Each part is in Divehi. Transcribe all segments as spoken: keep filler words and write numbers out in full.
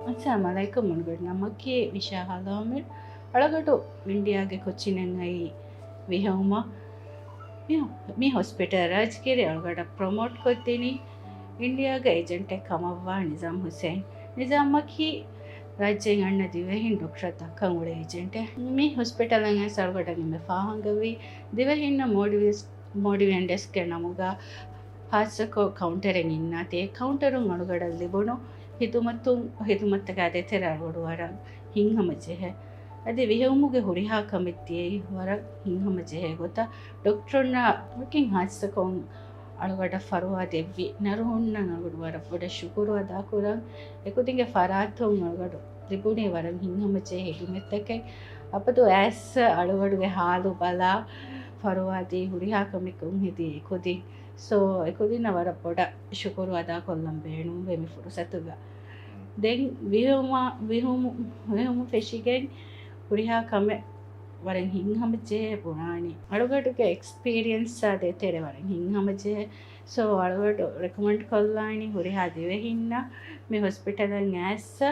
އައްސަލާމު ޢަލައިކުމް. އަޅުގަނޑު ނަމަކީ ވިޝާ ހަލާމެ. އަޅުގަނޑު އިންޑިއާގެ ކޯޗިން އައި ވިހެއުމަށް މި، މި ހޮސްޕިޓަލް ރާޖްގިރި އަޅުގަނޑަށް ޕްރޮމޯޓް ކޮށްދިނީ އިންޑިއާގެ އޭޖެންޓެއް ކަމަށްވާ ނިޒާމް ހުސެން. ނިޒާމަކީ ރާއްޖޭން އަންނަ ދިވެހިން ޑޮކްޓަރަށް ދައްކަން އުޅޭ އޭޖެންޓެއް. މި ހޮސްޕިޓަލަށް އައިސް އަޅުގަނޑަށް އެންމެ ފާހަގަވީ ދިވެހިންނަށް މޯޑިވިޔަސް، މޯޑިވިޔަން ޑެސްކްގެ ނަމުގަ ހާއްސަކޮށް ކައުންޓަރެއް އިންނާތީ، އެ ކައުންޓަރުން އަޅުގަނޑަށް ލިބުނު ހިދުމަތުން، ހިދުމަތުގެ ދޭތެރެ އަޅުގަނޑު ވަރަށް ހިތްހަމަޖެހޭ. އަދި ވިހެއުމުގެ ހުރިހާ ކަމެއް ދިޔައީ ވަރަށް ހިތްހަމަޖެހޭ ގޮތަށް. ޑޮކްޓަރުންނާ ވަކިން ހާއްސަކޮށް އަޅުގަނޑަށް ފަރުވާ ދެއްވި ނަރުހުންނަށް އަޅުގަނޑު ވަރަށް ބޮޑަށް ޝުކުރު އަދާކުރަން. އެކުދިންގެ ފަރާތުން އަޅުގަނޑު ލިބުނީ ވަރަށް ހިތްހަމަޖެހޭ ހިދުމަތްތަކެއް. އަބަދު އައިސް އަޅުގަނޑުގެ ހާލު ބަލާ ފަރުވާ ދީ ހުރިހާ ކަމެއް ކޮށް ހެދި އެކުދިން. ސޯ، އެކުދިންނަށް ވަރަށް ބޮޑަށް ޝުކުރު އަދާކޮށްލަން ބޭނުންވޭ މި ފުރުސަތުގަ. ދެން ވިހުމަ-، ވިހުމު-، ވިހުމު ފެށިގެން ހުރިހާ ކަމެއް ވަރަށް ހިތްހަމަޖެހޭ ބުނާނީ. އަޅުގަނޑުގެ އެކްސްޕީރިއެންސާ ދޭތެރޭ ވަރަށް ހިތްހަމަޖެހޭ. ސޯ، އަޅުގަނޑު ރެކޮމެންޑް ކޮށްލާނީ ހުރިހާ ދިވެހިންނަށް މި ހޮސްޕިޓަލަށް އައިސް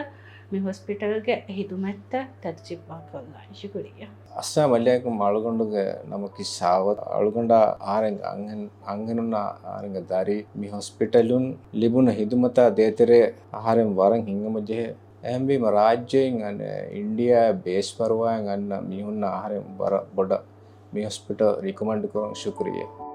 މި ހޮސްޕިޓަލްގެ ހިދުމަތްތައް ތަޖްރިބާ ކޮށްލާނީ. ޝުކުރިއްޔާ. އައްސަލާމު ޢަލައިކުމް. އަޅުގަނޑުގެ ނަމަކީ ސާވަތު. އަޅުގަނޑާ އަހަރެން އަންހެން-، އަންހެނުންނާ އަހަރެންގެ ދަރި މި ހޮސްޕިޓަލުން ލިބުނު ހިދުމަތާ ދޭތެރޭ އަހަރެން ވަރަށް ހިތްހަމަޖެހޭ. އެހެންވީމަ ރާއްޖެއިން އަން-، އިންޑިއާ ބޭސް ފަރުވާއިން އަންނަ މީހުންނާ އަހަރެން ވަރަށް ބޮޑަށް މި ހޮސްޕިޓަލް ރިކޮމެންޑް ކުރަން. ޝުކުރިއްޔާ.